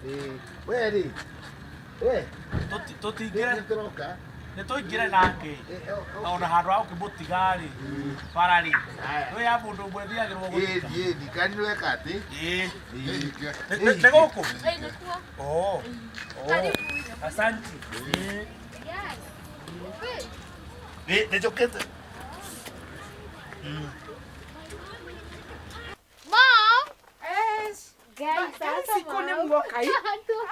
We rĩ, we Tũtingĩre nĩ tũroka. Nĩ tũingĩre nake. Ona handũ ha gũkĩmũtiga rĩ, bara rĩ, nĩ ya mũndũ ũmwe thiagĩrwo gũthika. Ĩĩ, kani weka atĩ. Ĩĩ. Nĩ gũkũ? Ĩĩ, nĩkuo. Oh. Karibu. Asante. Yes. We. Nĩ njũkĩte. Mom. Yes. Guys, sasa Siku nĩ mom. muoka ĩ.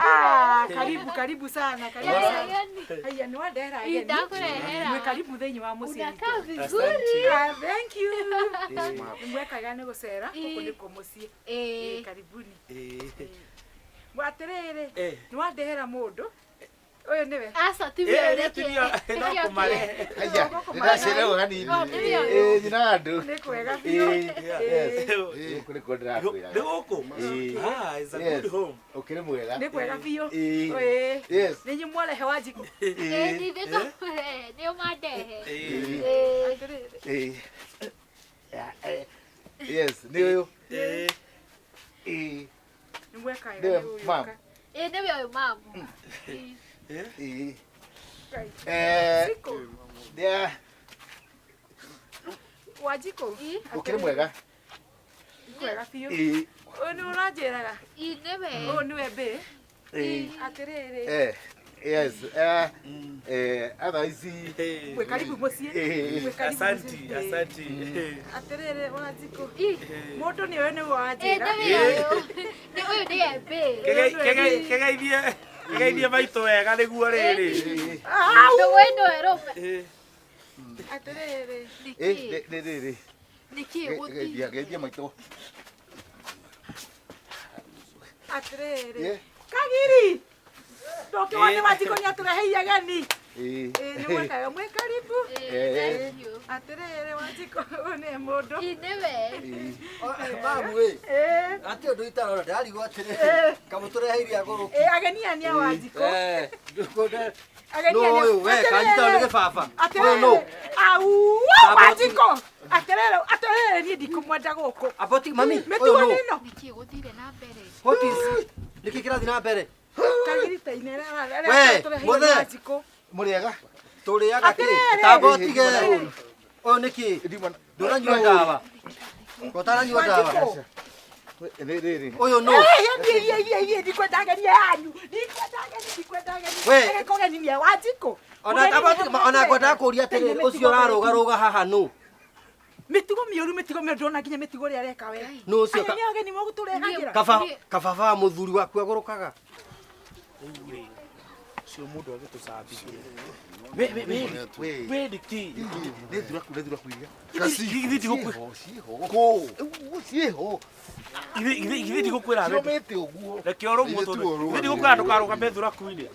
Ah, karibu karibu sana, karibu sana. Haya, nĩ wandehera ageni. Ndakũrehera. Mwĩ karibu thĩinĩ wa mũciĩ witũ. Unakaa vizuri. Ah, thank you. Nĩ mwekaga nĩ gũcera gũkũ nĩkuo mũciĩ. Eh. Ĩ, karibuni. Atĩrĩrĩ, nĩ wandehera mũndũ ũyũ nĩwe. Asa ti Eh, wewe. nĩ tinia, no kũmarehe. Haya, nĩndacererwo hanini. Oh, nĩwe ũyũ. Ĩĩ, nyina wa andũ. Nĩ kwega biũ. Ĩĩ, yes. Ĩĩ, gũkũ nĩkuo ndĩrakwĩraga. Nĩ gũkũ? Ĩĩ. Ah, it's a Yes. good home. Ũkĩrĩ mwega. Nĩ kwega biũ. Ĩĩ. Ĩĩ. Yes. Nĩ inyuĩ mwarehe Wanjikũ. Eh, ni thĩ tũrehe, nĩ ũmandehe. Eh. Eh. Atĩrĩrĩ. Ĩĩ. Ya, eh. Yes, nĩ ũyũ. Eh. Ĩĩ. Nĩ mweka wega Nĩwe, nĩ ma'am. gũgĩũka. Eh, nĩwe ũyũ mamu. Ĩĩ. Ngai. Eh, Sikũ. nĩa- Wanjikũ. ũkĩrĩ mwega. Nĩ kwega biũ. Ĩĩ. Ũyũ nĩ ũranjĩraga. Ĩ, nĩwe. Ũyũ nĩwe mbĩ. Ĩĩ. Atĩrĩrĩ. Eh, yes. Eh, eh, otherwise Mwĩ karibu mũciĩ. Ĩĩ. Mwĩ karibu Asante, mũciĩ. asante. Atĩrĩrĩ Wanjikũ. Ĩ. Mũndũ nĩ ũyũ nĩwe Eh, wanjĩra. nĩwe ũyũ. Nĩ ũyũ nĩ Embe. Kĩgeithie kĩgeithie maitũ wega nĩguo rĩrĩ. Au! Ndũgũ ĩno ĩrũme. Atĩrĩrĩ. Eh, Nĩkĩ? nĩ rĩrĩ. Nĩkĩ gũthiĩ? Geithia, geithia maitũ. Atĩrĩrĩ. Yeah. Kagiri. Ndũkĩwone Wanjikũ nĩ atũreheire ageni. Ĩĩ. Ĩĩ, nĩ mwekaga mwĩ karibu. Eh, thank you. Atĩrĩrĩ Wanjikũ, ũyũ nĩ mũndũ. Ĩ, nĩwe. Ĩĩ. Mamu ĩ, Ĩĩ. atĩ ũndũ itarona ndarigwo atĩrĩrĩ, kamũtũreheire agũrũki. Ĩĩ, ageni aya nĩ a Wanjikũ. Eh, ndũkũnde- Ageni Nũ aya nĩ- ũyũ we, kanyita ũyũ nĩ gĩbaba. Ũyũ Atĩrĩrĩ. nũ? Au, Baba. Wanjikũ. Atĩrĩrĩ, atĩrĩrĩ niĩ ndikũmwenda gũkũ. Aboti, mami, ũyũ Mĩtugo nũ? nĩ ĩno. Nĩkĩ gũthire na mbere? What is- nĩkĩ kĩrathiĩ na mbere? Kagiri ta inere We, arĩa tũreheire mũthee. nĩ Wanjikũ. Mũrĩega? Tũrĩaga kĩ? Atĩrĩrĩ. Tamba ũtige. Ũyũ nĩ kĩ? Ndima- Ndũranyua ndawa? Ũtaranyua ndawa? Wanjikũ. Nĩ rĩrĩ. Ũyũ nũ? Iye ndikwenda ageni yanyu. Ndikwenda ageni, ndikwenda ageni. We. Agĩka ũgeni nĩ a Wanjikũ. Ona Mũgeni tamba nĩ ũtige, ona ngwendaga kũũria atĩrĩrĩ, ũcio ũrarũgarũga haha nũ? Mĩtugo mĩũru, mĩtugo mĩũru, ndona nginya mĩtugo ĩrĩa areka we. Nũ ũcio Aya ka- nĩ ageni mogũtũrehagĩra. Kaba kababa wa mũthuri waku agũrũkaga? Rĩu rĩ, ũcio mũndũ agĩtũcambithia. We, we, we, We. we nĩkĩ? Nĩ thuraku, nĩ thuraku iria. Githĩ ndigũkwĩ- Ciĩho, ciĩho. Kũ? Ũguo ciĩho. githĩ ndigũkwĩra we Ciomĩte ũguo. reke ũrũmwo Ithuĩ tondũ tu ũrũme. githĩ ndigũkwĩra ndũkarũgame thuraku-inĩ.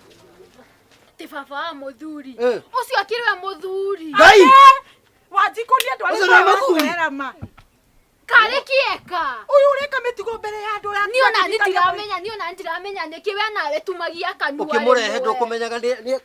Ti baba wa mũthuri. Eh. Ũcio akĩrĩ we mũthuri. Ngai! Wanjikũ nĩ andũ Ũcio arĩa nĩ mũthuri? maratũrehera ma. Karĩ kĩeka. Ũyũ ũreka mĩtugo mbere ya andũ Niĩ ona niĩ ndiramenya, niĩ ona ndiramenya nĩkĩ we nawe tumagia kanua. Ũkĩmũrehe rĩmwe. ndũkũmenyaga nĩ nĩ